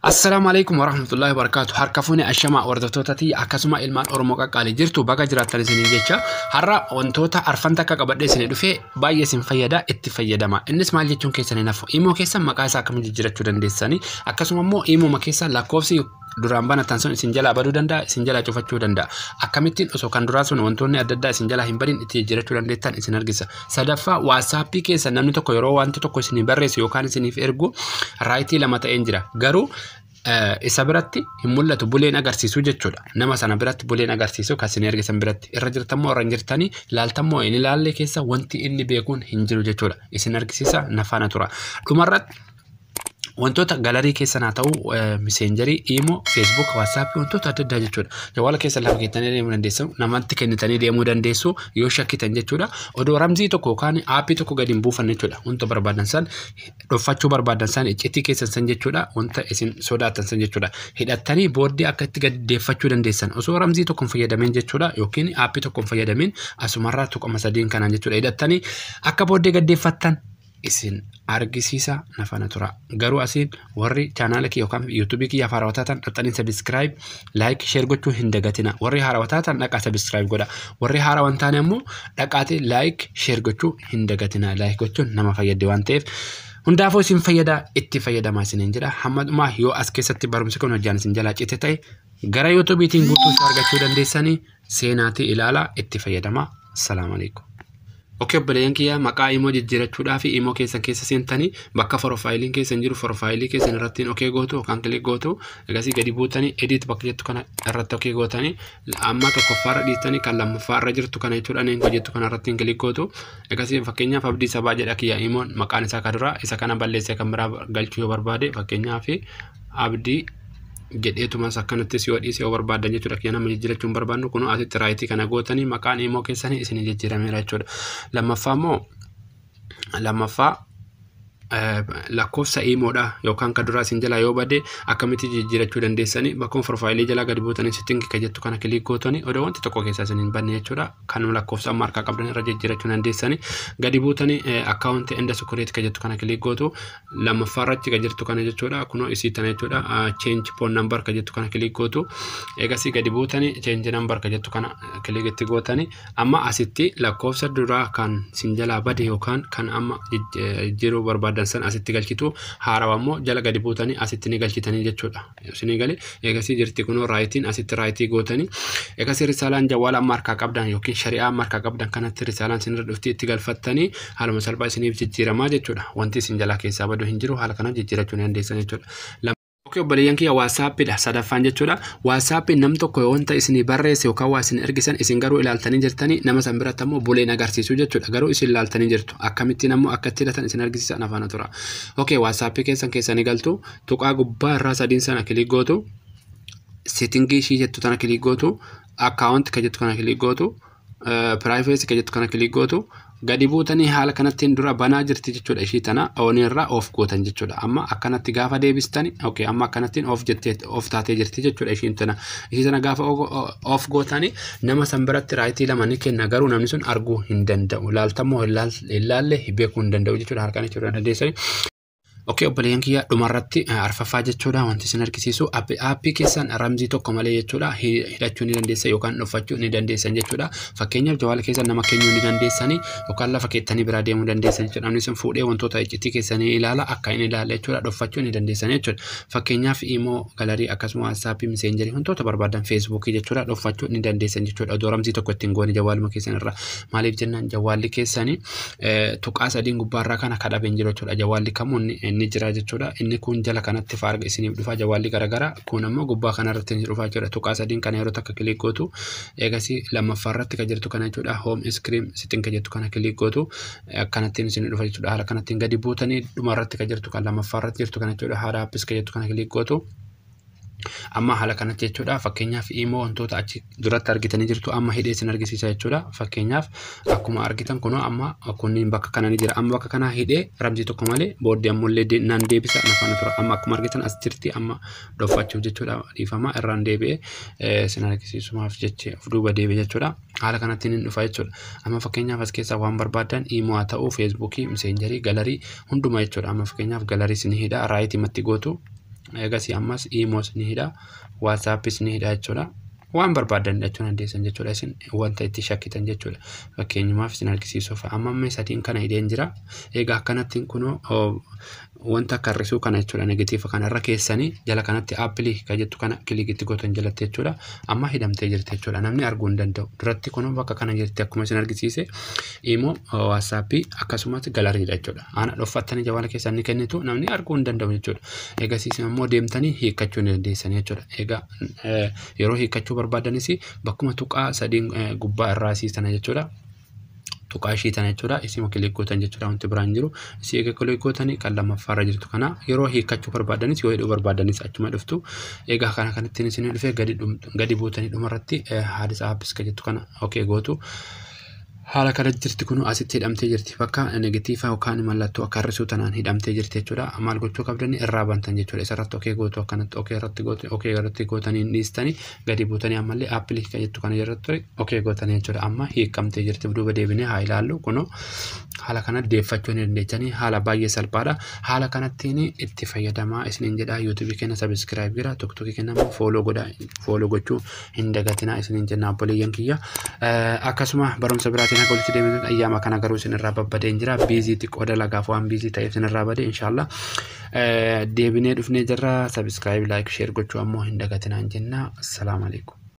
Assalaamu alaikum warahmatullahi wabarakatuh. Harka fuune, ashamaa hordoftootaatii akkasuma ilmaan Oromoo qaqqaalii jirtu, baga jiraattan isiniin jecha. Har'a wantoota arfan takka qabadhee isinii dhufee baay'ee isin fayyada, itti fayyadama. Innis maal jechuun keessan hin hafu. Imo keessan maqaa isaa akkamiin jijjiirachuu dandeessanii, akkasuma immoo imoma keessan lakkoofsi duraan banatan sun isin jalaa baduu danda'a, isin jalaa cufachuu danda'a. Akkamittiin osoo kan duraa sun wantoonni adda addaa isin jalaa hin badin itti jijjiirachuu dandeettan isin argisa. Sadaffaa, WhatsAppii keessa namni tokko yeroo wanti tokko isinii barreessu yookaan isiniif ergu right lama ta'een jira. Garuu isa biratti hin mul'atu, buleen agarsiisu jechuudha. Nama sana biratti buleen agarsiisu kan isin ergisan biratti irra jirtammoo irra hin jirtanii, ilaaltammoo hin ilaalle keessa wanti inni beekuun hin jiru jechuudha. Isin argisiisa, nafaana tura. Dhumarratti wantoota gallery keessan haa ta'u, Messenger, Imo, Facebook, WhatsAppii, wantoota adda addaa jechuudha. Jawaala keessa lafa keettanii deemuu dandeessu, namatti kennitanii deemuu dandeessu yoo shakkitan jechuudha. Odoo ramzii tokko yookaan app tokko gadi hin buufanne jechuudha. Wanta barbaadan san dhokfachuu barbaadan san, iccitii keessan san jechuudha. Wanta isin sodaatan san jechuudha. Hidhattanii booddee akka itti gadi deeffachuu dandeessan osoo ramzii tokko hin fayyadamin jechuudha. Yookiin app tokko hin fayyadamin asumarraa tuqama sadiin kanaan jechuudha. Hidhattanii akka booddee gaddeeffattan isin argisiisa, nafana tura. Garuu asiin warri chaanaala kiyya yookaan YouTubeii kiyyaaf haarawaa taatan dhaxxanii subscribe, like, share gochuu hin dagatina. Warri haarawaa taatan dhaqaa subscribe godha. Warri haarawaa hin taane ammoo dhaqaatee like, share gochuu hin dagatina. Like gochuun nama fayyadde waan ta'eef. Hundaafuu isin fayyada, itti fayyadamaa isiniin jedha. Hamma dhumaa yoo as keessatti barumsi kun hojjaan isin jalaa cite ta'e gara YouTubeiitiin guutuu isaa argachuu dandeessanii seenaatii ilaalaa itti fayyadamaa. Assalaamu alaikum. Okay, obboleeyyan kiyya, maqaa Imo jijjiirachuudhaaf Imo keessan keessa seentanii bakka profileiin keessan jiru profileii keessan irratti okay gootu yookaan click gootu. Egasii gadi buutanii edit bakka jettu kana irratti okay gootanii, amma tokkoffaarra dhiistanii kan lammaffaarra jirtu kana jechuudha, name jettu kana irratti click gootu. Egasii fakkeenyaaf Abdii Sabaa jedha kiyya Imoon maqaan isaa kan duraa. Isa kana balleessee kan biraa galchuu yoo barbaade, fakkeenyaaf Abdii jedheetumas akkanattis yoo dhiise yoo barbaadan jechuudha. Kiyya nama jijjiirachuu hin barbaannu kun asitti right kana gootanii maqaan Imo keessanii isin jijjiirameera jechuudha. Lammaffaa immoo, lammaffaa lakkoofsa Imodha yookaan kan duraa isin jalaa yoo bade akkamitti jijjiirachuu dandeessanii, bakkuma profileii jalaa gadi buutanii setting kan jettu kana click gootanii, odoo wanti tokko keessaa isin hin banne jechuudha. Kan lakkoofsa amma harkaa qabdan irra jijjiirachuu dandeessanii, gadi buutanii account and security kan jettu kana click gootu. Lammaffaa irratti kan jirtu kana jechuudha, kunoo isii tana jechuudha, change phone number kan jettu kana click gootu. Eegasii gadi buutanii change number kan jettu kana click itti gootanii, amma asitti lakkoofsa duraa kan isin jalaa bade yookaan kan amma jijjiiruu barbaadan san asitti galchitu. Haarawaa immoo jala gadi buutanii asitti ni galchitanii jechuudha. Isinii galee? Eegasii jirti kunoo rightiin, asitti right gootanii, eegasii risaalaan jawwaala amma harkaa qabdan yookiin shari'aa amma harkaa qabdan kanatti risaalaan isinirra dhufti itti galfattanii haaluma salphaa isiniif jijjiiramaa jechuudha. Wanti isin jalaa keessaa badu hin jiru, haala kanaan jijjiirachuu ni dandeessan jechuudha. Okay, obboleeyyan kiyya, WhatsAppiidha sadaffaan jechuudha. WhatsAppiin nam tokko yoo wanta isinii barreesse yookaan waa isin ergisan isin garuu ilaaltanii jirtanii, nama san biratti ammoo buleen agarsiisu jechuudha. Garuu isin ilaaltanii jirtu. Akkamittiin ammoo akka itti hidhatan isin argisiisan, afaan tura. Okay, WhatsAppii keessan keessanii galtu, tuqaa gubbaa irraa sadiin sana click gootu, setting ishii jettu tana click gootu, account ka jettu kana click gootu, privacy ka jettu kana click gootu. Gadi buutanii haala kanattiin dura banaa jirti jechuudha, ishii tana on irraa off gootan jechuudha. Amma akkanatti gaafa deebistani, okay, amma akkanattiin off jettee off taatee jirti jechuudha ishiin tana. Ishii tana gaafa off gootani nama san biratti right lama ni kenna, garuu namni sun arguu hin danda'u, laaltammoo hin laalle beekuu hin danda'u jechuudha, harkaan jechuudha dandeessani. Okay, obboleeyyan kiyya, dhumarratti arfaffaa jechuudha wanti isin argisiisu app keessan ramzii tokko malee jechuudha hidhachuu ni dandeessan yookaan dhuffachuu ni dandeessan jechuudha. Fakkeenyaaf jawaala keessan nama kennuu ni dandeessanii yookaan lafa keettanii biraa deemuu dandeessan jechuudha. Namni sun fuudhee wantoota iccitii keessanii ilaala akka inni ilaala jechuudha, dhuffachuu ni dandeessan jechuudha. Fakkeenyaaf Imo, gallery, akkasuma WhatsAppii, Messengerii, wantoota barbaadan, Facebookii jechuudha, dhuffachuu ni dandeessan jechuudha. Odoo ramzii tokko ittiin goone jawaaluma keessan irra. Maaliif jennaan jawaalli keessanii tuqaa sadiin gubbaarraa kana kadhabeen jiru jechuudha. Jawaalli kamuu inni jira jechuudha. Inni kun jala kanatti faarga isiniif dhufa jawaalli garaagaraa, kun ammoo gubbaa kanarratti ni dhufa jechuudha. Tuqaa sadiin kana yeroo takka click gootu, eegasii lammaffaa irratti kan jirtu kana jechuudha. Home screen setting kan jettu kana click gootu, akkanattiin isin dhufa jechuudha. Haala kanattiin gadi buutanii dhuma irratti kan jirtu, kan lammaffaa irratti jirtu kana jechuudha. Hide apps kan jettu kana click gootu. Amma haala kanatti jechuudha, fakkeenyaaf Imo wantoota achi duratti argitanii jirtu amma hidhee isin argisiisa jechuudha. Fakkeenyaaf akkuma argitan kunoo amma kunniin bakka kana ni jira. Amma bakka kana hidhee ramzii tokko malee booddee ammallee naan deebisa, na tura. Amma akkuma argitan as jirti, amma dhoffachuuf jechuudha, dhiifama, irraan deebi'ee isin argisiisumaaf jeche of duuba deebi'e jechuudha. Haala kanatti ni dhufa jechuudha. Amma fakkeenyaaf as keessaa waan barbaadan, Imo haa ta'u, Facebookii, Messengerii, gallery hundumaa jechuudha. Amma fakkeenyaaf gallery isin hidha, right matti gootu. Eegasii ammas Imoos ni hidha, WhatsAppis ni hidha jechuudha. Waan barbaadan hidhachuu dandeessan jechuudha. Isin wanta itti shakkitan jechuudha. Fakkeenyumaaf isin argisiisuuf amma amma sadiin kana hidheen jira. Egaa akkanatti kunoo wanta akka hir'isuu kana jechuudha. Negative kanarra keessanii jala kanatti apply kan jettu kana click itti gootan jalatti jechuudha. Amma hidhamtee jirti jechuudha. Namni arguu hin danda'u. Duratti kunoo bakka kana jirti akkuma isin argisiise Imo, WhatsAppii akkasumas gallerydha jechuudha. Ana dhoffattanii jawaala keessan ni kennitu, namni arguu hin danda'u jechuudha. Eegasiis immoo deemtanii hiikkachuu ni dandeessan jechuudha. Egaa yeroo hiikkachuu barbaadanis bakkuma tuqaa sadiin gubbaa irraa sana jechuudha. Tuqaa ishii tana jechuudha. Isima click gootan jechuudha. Wanti biraan jiru. Isii eega click gootanii kan lammaffaarra jirtu kana yeroo hiikkachuu barbaadanis, yoo hidhuu barbaadanis achuma dhuftu. Egaa kana kanattiin isin dhufee gadi buutanii dhumarratti hide apps kan jettu kana okay gootu. Haala kana jirti, kun asitti hidhamtee jirti. Bakka negative yookaan mallattoo akka hir'isuu tanaan hidhamtee jirti jechuudha. Maal gochuu qabdani? Irraa bantan jechuudha. Isarratti okay gootu, akkanatti okay irratti gootu, okay irratti gootanii dhiistanii gadi buutanii ammallee apply kan jettu kana irratti okay gootanii jechuudha. Amma hiikamtee jirti, duuba deebinee haa ilaallu. Kunoo haala kana deeffachuu ni dandeechanii, haala baay'ee salphaadha. Haala kanattiin itti fayyadamaa isiniin jedha. YouTubeii keenya subscribe godhaa, TikTokii keenya immoo follow godhaa, follow gochuu hin dagatinaa isiniin jenna obboleeyyan kiyya. Akkasuma barumsa biraatiin akka walitti deeminu, ayyaama kana garuu isin irraa babbadeen jira. Busy xiqqoo dalagaaf waan busy ta'eef isin irraa bade. Inshaallah deebinee dhufnee jirra. Subscribe, like, share gochuu ammoo hin dagatinaan jenna. Assalaamu alaikum.